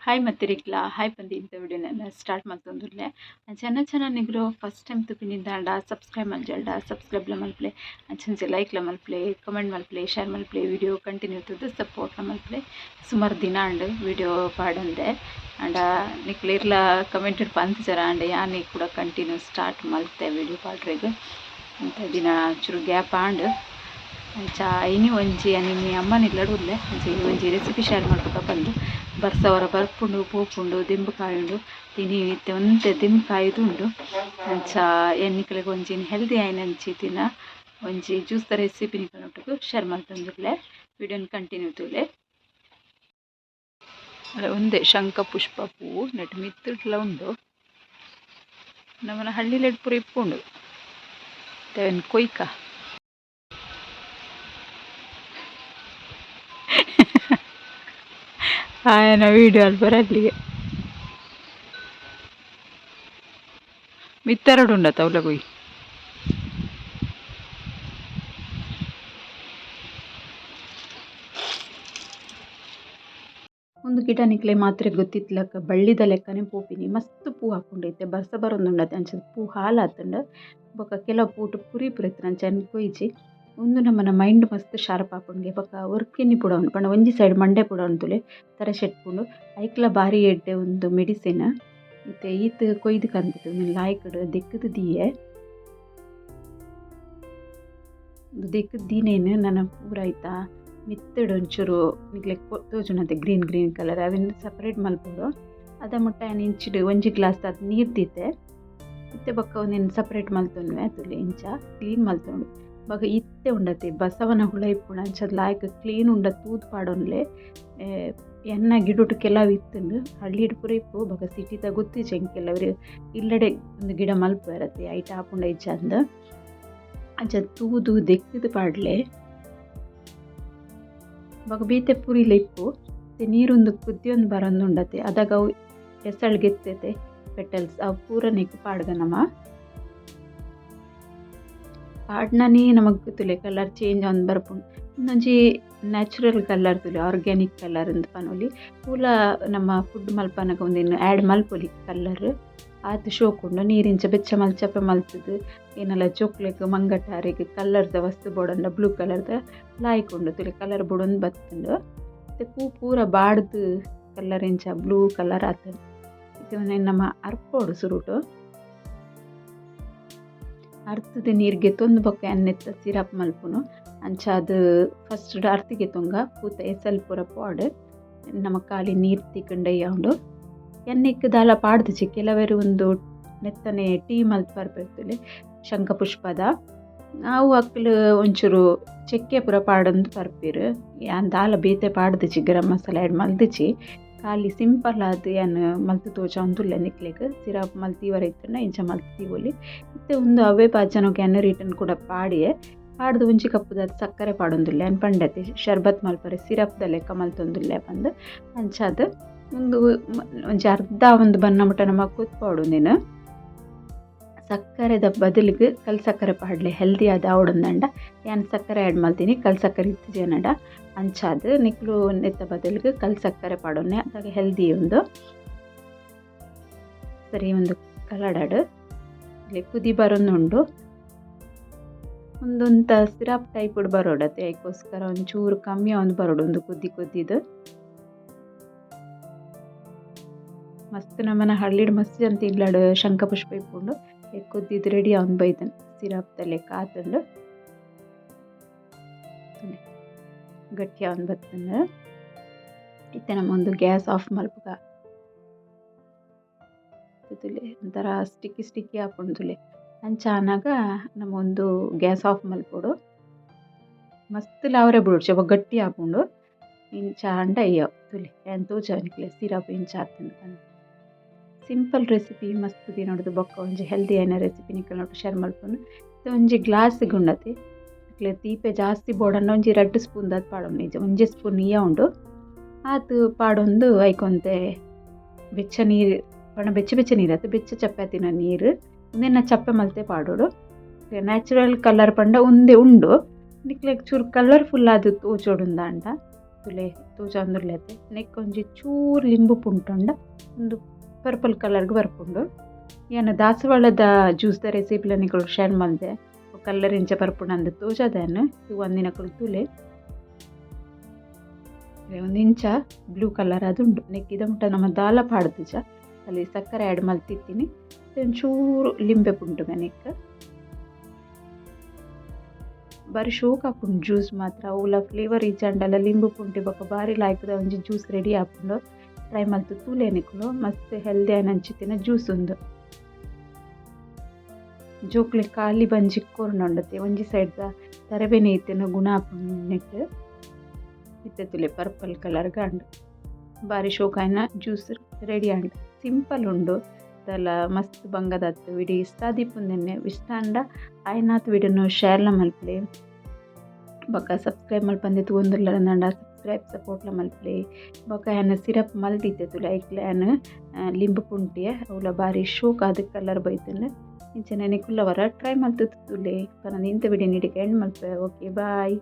Hi ಮತ್ತಿರಿಗ್ಲ hi ಪಂದು ಇಂಥ ವಿಡಿಯೋನ start ಮಲ್ತೊಂದುಲ್ಲೆ. ಚೆನ್ನ ಚೆನ್ನ ನಿಗುಲು ಫಸ್ಟ್ ಟೈಮ್ ತುಪಿನಿಂದಾಂಡ ಸಬ್ಸ್ಕ್ರೈಬ್ ಮಲ್ಜಲ್ಡ ಸಬ್ಸ್ಕ್ರೈಬ್ಲ ಮಲ್ಪಲೆ, ಅಂಚಂಚೆ ಲೈಕ್ಲ ಮಲ್ಪಲೆ, ಕಮೆಂಟ್ ಮಲ್ಪಲೆ, ಶೇರ್ ಮಲ್ಪಲೆ, ವಿಡಿಯೋ ಕಂಟಿನ್ಯೂ ತೂದು ಸಪೋರ್ಟ್ಲ ಮಲ್ಪಲೆ. ಸುಮಾರು ದಿನ ಅಂಡ್ ವಿಡಿಯೋ ಪಾಡಂದೆ. ಆಂಡ ನಿಕ್ಲು ಇರ್ಲ ಕಮೆಂಟ್ ಪಂತಿಜರ, ಆಂಡ ಯಾನ್ ಕೂಡ ಕಂಟಿನ್ಯೂ ಸ್ಟಾರ್ಟ್ ಮಲ್ತೆ ವಿಡಿಯೋ ಪಾಡ್ರೆಗ್ ಅಂತ ದಿನ ಚೂರು ಗ್ಯಾಪ್ ಆಂಡ್. ಅಂಚ ಇನಿ ಒಂಜಿ ಇನಿ ಅಮ್ಮನ ಇಲ್ಲಡ್ ಉಲ್ಲೆ. ಅಂಚ ಇನಿ ಒಂಜಿ ರೆಸಿಪಿ ಶೇರ್ ಮಲ್ಪುಗ ಪಂದ್. ಬರ್ಸವರ ಬರ್ಪುಂಡು ಪೋಪುಂಡು, ದಿಂಬು ಕಾಯುಂಡು. ಇನಿ ಇತ್ತೆ ಒಂತೆ ದಿಂಬು ಕಾಯ್ದುಂಡು. ಅಂಚ ನಿಕ್ಲೆಗ್ ಒಂಜಿ ಹೆಲ್ದಿ ಆಯಿನಂಚಿ ತಿನ ಒಂಜಿ ಜ್ಯೂಸ್ದ ರೆಸಿಪಿ ನಿಕಲ್ನೊಟ್ಟುಗು ಶೇರ್ ಮಲ್ತೊಂದುಲ್ಲೆ. ವಿಡಿಯೋನ್ ಕಂಟಿನ್ಯೂ ತೂಲೆ. ಒಂದೇ ಶಂಖ ಪುಷ್ಪ ಪೂ ನೆಟ್ ಮಿತ್ತುಡ್ಲ ಉಂಡು. ನಮ್ಮನ ಹಳ್ಳಿಲೆಡ್ ಪೂರ ಇಪ್ಪುಂಡು. ಅವೆನ್ ಕೊಯ್ಕ ಆಯನ ವೀಡಿಯೋ ಅಲ್ಪ ಅಲ್ಲಿಗೆ ಮಿತ್ತರಡು ಉಂಡತ್ತ ಅವ್ಲ ಕೊಯ್. ಒಂದು ಗಿಡ ನಿಕ್ಲೆ ಮಾತ್ರೆ ಗೊತ್ತಿತ್ಲಕ್ಕ ಬಳ್ಳಿದ ಲೆಕ್ಕನೆ ಪೋಪಿನಿ. ಮಸ್ತ್ ಪೂ ಹಾಪುಂಡೈತೆ. ಬರ್ಸ ಬರೊಂದುಂಡತೆ, ಅಂಚ ಪೂ ಹಾಲಾತುಂಡು. ಬೊಕ ಕೆಲವು ಪೂಟು ಪುರಿ ಪೂರ ಇತ್ತ್ಂಡ್, ಅಂಚ ಕೊಯ್ಜಿ. ಉಂದು ನಮನ ಮೈಂಡ್ ಮಸ್ತ್ ಶಾರ್ಪ್ ಆಪುಂಡುಗೆ. ಬೊಕ ಒರ್ಕೆನ್ನಿ ಪುಡವುಂಡು ಪಂಡ ಒಂಜಿ ಸೈಡ್ ಮಂಡೆ ಪುಡವುಂಡು ತೂಲೆ ತರೆ ಶೆಟ್ಪುಂಡು. ಐಕ್ಲ ಬಾರಿ ಎಡ್ಡೆ ಉಂದು ಮೆಡಿಸಿನ್. ಇತ್ತೆ ಈತ್ ಕೊಯ್ದು ಕಂತುದು ಉಂದೆನ್ ಲಾಯ್ಕ್ಡ್ ದೆಕ್ಕುದು ದೀಯೆ. ದೆಕ್ಕುದು ದೀನೇನ್ ನನ ಪೂರ ಐತ ಮಿತ್ತುಡ್ ಒಂಚೂರು ನಿಕ್ಲೆಗ್ ತೋಜುಂಡತೆ green green colour ಅವೆನ್ ಸಪರೇಟ್ ಮಲ್ಪೊಡು. ಅದ ಮುಟ್ಟ ಯಾನ್ ಇಂಚಿಡ್ ಒಂಜಿ ಗ್ಲಾಸ್ ದಾತ್ ನೀರು ದೀತೆ. ಇತ್ತೆ ಬೊಕ್ಕ ಉಂದೆನ್ ಸಪರೇಟ್ ಮಲ್ತೊನ್ವೆ. ತೂಲೆ ಇಂಚ ಕ್ಲೀನ್ ಮಲ್ತೊನೊಡು. ಬೊಕ ಇತ್ತೆ ಉಂಡತೆ ಬಸವನ ಹುಳ ಇಪ್ಪುಂಡು, ಅಂಚ ಲಾಯ್ಕ್ ಕ್ಲೀನ್ ಉಂಡ ತೂದು ಪಾಡೊನ್ಲೆ. ಎನ್ನ ಗಿಡೊಟು ಕೆಲವು ಇತ್ತುಂಡು, ಹಳ್ಳಿಡ್ ಪೂರ ಇಪ್ಪು. ಬೊಕ ಸಿಟಿದ ಗೊತ್ತಿಜ್ಜಿ ಎಂಕ್, ಕೆಲವೆರ್ ಇಲ್ಲಡೆ ಒಂದು ಗಿಡ ಮಲ್ಪುವೆರತೆ, ಐಟ್ ಆಪುಂಡ ಇಜ್ಜಂದ್. ಅಂಚ ತೂದು ದೆಕ್ಕುದು ಪಾಡ್ಲೆ. ಬೊಕ ಬೇತೆ ಪುರಿಲ ಇಪ್ಪು. ನೀರುಂದು ಕುದ್ಯೊಂದು ಬರೊಂದುಂಡತೆ, ಅದಗ ಅವು ಎಸಳ್ ಗೆತ್ತತೆ ಪೆಟಲ್ಸ್ ಅವು ಪೂರ ನೆಕ್ಕ್ ಪಾಡ್ಗ ನಮ. ಪಾಡ್ನನೇ ನಮಕ್ ತೂಲೆ ಕಲರ್ ಚೇಂಜ್ ಆವೊಂದು ಬರ್ಪುಂಡು. ಉಂದೊಂಜಿ ನ್ಯಾಚುರಲ್ ಕಲರ್ ತೂಲೆ, ಆರ್ಗ್ಯಾನಿಕ್ ಕಲರ್ ಇಂದ್ ಪನೊಲಿ. ಪೂಲ ನಮ್ಮ ಫುಡ್ ಮಲ್ಪನಗ ಉಂದೆನ್ ಆ್ಯಡ್ ಮಲ್ಪೊಲಿ ಕಲರ್. ಆತ್ ಶೋಕುಂಡು. ನೀರ್ ಇಂಚ ಬೆಚ್ಚ ಮಲ್ತ್ ಚಪ್ಪೆ ಮಲ್ತುದು ಏನಲ ಜೋಕ್ಲೆಗ್ ಮಂಗಟಾರೆಗ್ ಕಲರ್ದ ವಸ್ತು ಬೋಡಂಡ ಬ್ಲೂ ಕಲರ್ದ ಲಾಯ್ಕ್ ಉಂಡು. ತೂಲೆ ಕಲರ್ ಬುಡೊಂದು ಬತ್ತುಂಡು. ಇತ್ತೆ ಪೂ ಪೂರ ಬಾಡ್ದ್ ಕಲರ್ ಇಂಚ ಬ್ಲೂ ಕಲರ್ ಆತುಂಡು. ಇತ್ತೆ ಉಂದೆನ್ ನಮ ಅರ್ಪೊಡು ಸುರುಟು. ಅರ್ತುದು ನೀರ್ ಗೆತೊಂದು ಬೊಕ್ಕ ಯಾನ್ ನೆತ್ತ ಸಿರಪ್ ಮಲ್ಪುನು. ಅಂಚಾದ್ ಫಸ್ಟ್ ಅರ್ತ್ ಗೆತೊಂಗ ಪೂತ ಎಸಲ್ ಪೂರ ಪಾಡ್ ನಮ ಖಾಲಿ ನೀರ್ ತಿಕ್ಕುಂಡ ಯಾವುಂಡು. ಎಣ್ಣೆಕ್ ದಾಲ ಪಾಡ್ದಿಜಿ. ಕೆಲವೆರ್ ಉಂದು ನೆತ್ತನೆ ಟೀ ಮಲ್ತ್ ಪರ್ಪೆರ್ ತೂಲೆ ಶಂಖಪುಷ್ಪದ. ಅವು ಅಕ್ಲ್ ಒಂಚೂರು ಚಕ್ಕೆ ಪೂರ ಪಾಡೊಂದು ಪರ್ಪೆರ್. ಯಾನ್ ದಾಲ ಬೇತೆ ಪಾಡ್ದಿಜಿ, ಗರಂ ಮಸಾಲೆ ಆ್ಯಡ್ ಮಲ್ದಿಜಿ. ಖಾಲಿ ಸಿಂಪಲ್ ಆದ್ ಯಾನ್ ಮಲ್ತ್ ತೋಜಾವೊಂದುಲ್ಲೆ ನಿಕ್ಲೆಗ್. ಸಿರಪ್ ಮಲ್ತ್ ದೀವರೆ ಇತ್ತ್ಂಡ ಇಂಚ ಮಲ್ತ್ ದೀವೊಲಿ. ಇತ್ತೆ ಉಂದು ಅವ್ವೇ ಪಾಜನೊಗು ಯಾನ್ ರಿಟರ್ನ್ ಕೂಡ ಪಾಡಿಯೆ. ಪಾಡ್ದ್ ಒಂಜಿ ಕಪ್ಪುದಾತ್ ಸಕ್ಕರೆ ಪಾಡೊಂದುಲ್ಲೆ. ಯಾನ್ ಪಂಡತೆ ಶರ್ಬತ್ ಮಲ್ಪರೆ ಸಿರಪ್ದ ಲೆಕ್ಕ ಮಲ್ತೊಂದುಲ್ಲೆ ಪಂದ್. ಅಂಚಾದ್ ಉಂದು ಒಂಜಿ ಅರ್ಧ ಒಂದು ಬನ್ನ ಮುಟ ನಮ ಕುದ್ಪಾವೊಡು ಉಂದೆನ್. ಸಕ್ಕರೆದ ಬದಲಿಗ್ ಕಲ್ ಸಕ್ಕರೆ ಪಾಡ್ಲೆ, ಹೆಲ್ದಿ ಆದ್ ಆವೊಡುಂದಂಡ. ಯಾನ್ ಸಕ್ಕರೆ ಆ್ಯಡ್ ಮಲ್ತಿನಿ, ಕಲ್ ಸಕ್ಕರೆ ಇತ್ತಿಜಿ ಎನ್ನಡ. ಅಂಚಾದ್ ನಿಕ್ಲು ನೆತ್ತ ಬದಲಿಗ್ ಕಲ್ ಸಕ್ಕರೆ ಪಾಡೊನ್ನೆ, ಅಪಗ ಹೆಲ್ದಿ ಉಂದು. ಸರಿ ಉಂದು ಕಲಡಡ್ ಕುದಿ ಬರೊಂದುಂಡು. ಉಂದೊಂತ ಸಿರಪ್ ಟೈಪ್ ಡ್ ಬರೊಡತೆ, ಐಕೋಸ್ಕರ ಒಂಚೂರು ಕಮ್ಮಿ ಆವೊಂದು ಬರೊಡು ಉಂದು ಕುದ್ದಿ ಕುದ್ದಿದ್. ಮಸ್ತ್ ನಮನ ಹಳ್ಳಿಡ್ ಮಸ್ತ್ ಜನ ಇಲ್ಲಡ್ ಶಂಖಪುಷ್ಪ ಇಪ್ಪುಂಡು. ಕುದ್ದಿದ್ ರೆಡಿ ಆವೊಂದು ಬೈದ್ಂಡ್, ಸಿರಪ್ ದ ಲೆಕ್ಕ ಆತುಂಡು. ಗಟ್ಟಿ ಆವೊಂದು ಬತ್ತುಂಡು. ಇತ್ತೆ ನಮ ಉಂದು ಗ್ಯಾಸ್ ಆಫ್ ಮಲ್ಪುಗ. ತೂಲೆ ಒಂಥರ ಸ್ಟಿಕ್ಕಿ ಸ್ಟಿಕ್ಕಿ ಆಪುಂಡು ತೂಲೆ. ಅಂಚ ಆನಗ ನಮ ಉಂದು ಗ್ಯಾಸ್ ಆಫ್ ಮಲ್ಪೊಡು. ಮಸ್ತ್ ಲಾವರೆ ಬುಡೊಡ್ಚಿ ಅವ ಗಟ್ಟಿ ಆಪುಂಡು. ಇಂಚ ಆಂಡ ಅಯ್ಯೋ ತೂಲೆ ಯಾನ್ ತೋಜಾವೆ ನಿಕ್ಲೆ ಸಿರಪ್ ಎಂಚ ಆತುಂಡು ಪಂದ್. ಸಿಂಪಲ್ ರೆಸಿಪಿ ಮಸ್ತ್ ದಿನೊಡ್ದು ಬೊಕ್ಕ ಒಂಜಿ ಹೆಲ್ದಿ ಆಯಿನ ರೆಸಿಪಿ ನಿಕಲ್ನೊಟ್ಟು ಶೇರ್ ಮಲ್ಪುನು. ಇತ್ತೆ ಒಂಜಿ ಗ್ಲಾಸ್ ಗುಂಡತೆ ನಿಕ್ಲೆ ತೀಪೆ ಜಾಸ್ತಿ ಬೋಡಂಡ ಒಂಜಿ ರಡ್ಡ್ ಸ್ಪೂನ್ ದಾತ್ ಪಾಡೊಡು, ಇಜ್ಜ ಒಂಜಿ ಸ್ಪೂನ್ ಇಯ್ಯ ಉಂಡು ಆತ್ ಪಾಡೊಂದು ಐಕೊಂತೆ ಬೆಚ್ಚ ನೀರು ಪಂಡ ಬೆಚ್ಚ ಬೆಚ್ಚ ನೀರು ಅತ್ತ್, ಬೆಚ್ಚ ಚಪ್ಪೆ ಆತಿನ ನೀರು. ಉಂದೆನ್ ಚಪ್ಪೆ ಮಲ್ತೆ ಪಾಡೊಡು. ನ್ಯಾಚುರಲ್ ಕಲರ್ ಪಂಡ ಉಂದೆ ಉಂಡು. ನಿಕ್ಲೆಗ್ ಚೂರು ಕಲರ್ಫುಲ್ ಆದ್ ತೋಜೊಡುಂದಾಂಡ ತೂಲೆ ತೋಜೊಂದುಲ್ಲೆತೆ. ನೆಕ್ಕ್ ಒಂಜಿ ಚೂರು ಲಿಂಬು ಪುಂಟುಂಡ ಉಂದು ಪರ್ಪಲ್ ಕಲರ್ಗ್ ಬರ್ಪುಂಡು. ಯಾನ್ ದಾಸವಾಳದ ಜ್ಯೂಸ್ ದ ರೆಸಿಪಿ ನಿಕುಲು ಶೇರ್ ಮಲ್ದೆ. ಕಲರ್ ಇಂಚ ಬರ್ಪುಂಡು ಅಂದ್ ತೋಜಾದೆನ್ ತೂವಂದಿನಕುಲು ತೂಲೆ. ಉಂದು ಇಂಚ ಬ್ಲೂ ಕಲರ್ ಆದುಂಡು. ನೆಕ್ಕ್ ಇದ ಮುಟ ನಮ ದಾಲ ಪಾಡ್ದಿಜ. ಅಲ್ಲಿ ಸಕ್ಕರೆ ಆ್ಯಡ್ ಮಲ್ತಿತ್ತಿನಿ. ಒಂಚೂರು ಲಿಂಬೆ ಪುಂಟುಗ ನೆಕ್ಕ್. ಬಾರಿ ಶೋಕ್ ಆಪುಂಡು ಜ್ಯೂಸ್ ಮಾತ್ರ. ಅವ್ಲ ಫ್ಲೇವರ್ ಇಜ್ಜಾಂಡಲ ಲಿಂಬು ಪುಂಟಿ ಬೊಕ ಬಾರಿ ಲಾಯ್ಕುದ ಒಂಜಿ ಜ್ಯೂಸ್ ರೆಡಿ ಆಪುಂಡು. ಟ್ರೈ ಮಲ್ತ್ ತೂಲೆ ನಿಕುಲು. ಮಸ್ತ್ ಹೆಲ್ದಿ ಆಯಿನಂಚಿತ್ತಿನ ಜ್ಯೂಸ್ ಉಂದು. ಜೋಕ್ಲೆಗ್ ಖಾಲಿ ಬಂಜಿಗ್ ಕೊರ್ಂಡ ಒಂಜಿ ಸೈಡ್ ದ ತರೆಬೇನೆ ಇತ್ತಿನ ಗುಣ ಆಪುಂಡು ನೆಟ್ಟ್. ಇತ್ತೆ ತೂಲೆ ಪರ್ಪಲ್ ಕಲರ್ ಗಾಂಡ್. ಬಾರಿ ಶೋಕ್ ಆಯಿನ ಜ್ಯೂಸ್ ರೆಡಿ ಆಂಡ್. ಸಿಂಪಲ್ ಉಂಡು. ದಾಲ ಮಸ್ತ್ ಬಂಗದತ್ತ್ ವಿಡಿಯೋ ಇಷ್ಟ ಆದಿಪ್ಪುಂದೆನ್ನೆ ಇಷ್ಟ ಆಂಡ ಆಯಿನಾತ್ ವಿಡಿಯೋನು ಶೇರ್ಲ ಮಲ್ಪುಲೆ. ಬೊಕ ಸಬ್ಸ್ಕ್ರೈಬ್ ಮಲ್ಪಂದೆ ತೂವೊಂದುಲ್ಲೆರ್ ಸಬ್ಸ್ಕ್ರೈಬ್ ಸಪೋರ್ಟ್ಲ ಮಲ್ಪುಲೆ. ಬೊಕ ಯಾನ್ ಸಿರಪ್ ಮಲ್ದಿತ್ತೆ ತೂಲೆ ಐಕ್ಲ ಯಾನ್ ಲಿಂಬು ಪುಂಟಿ ಅವ್ಲ ಬಾರಿ ಶೋಕ್ ಆದ್ ಕಲರ್ ಬೈದ್ಂಡ್. ಇಂಚನೆ ನಿಕುಲ್ಲ ಒರ ಟ್ರೈ ಮಲ್ತ್ ತೂಲೆ. ಪನಂದ್ ಇಂತ ವಿಡಿಯೋ ಇಡೆಗ್ ಎಂಡ್ ಮಲ್ಪುವೆ. Okay bye.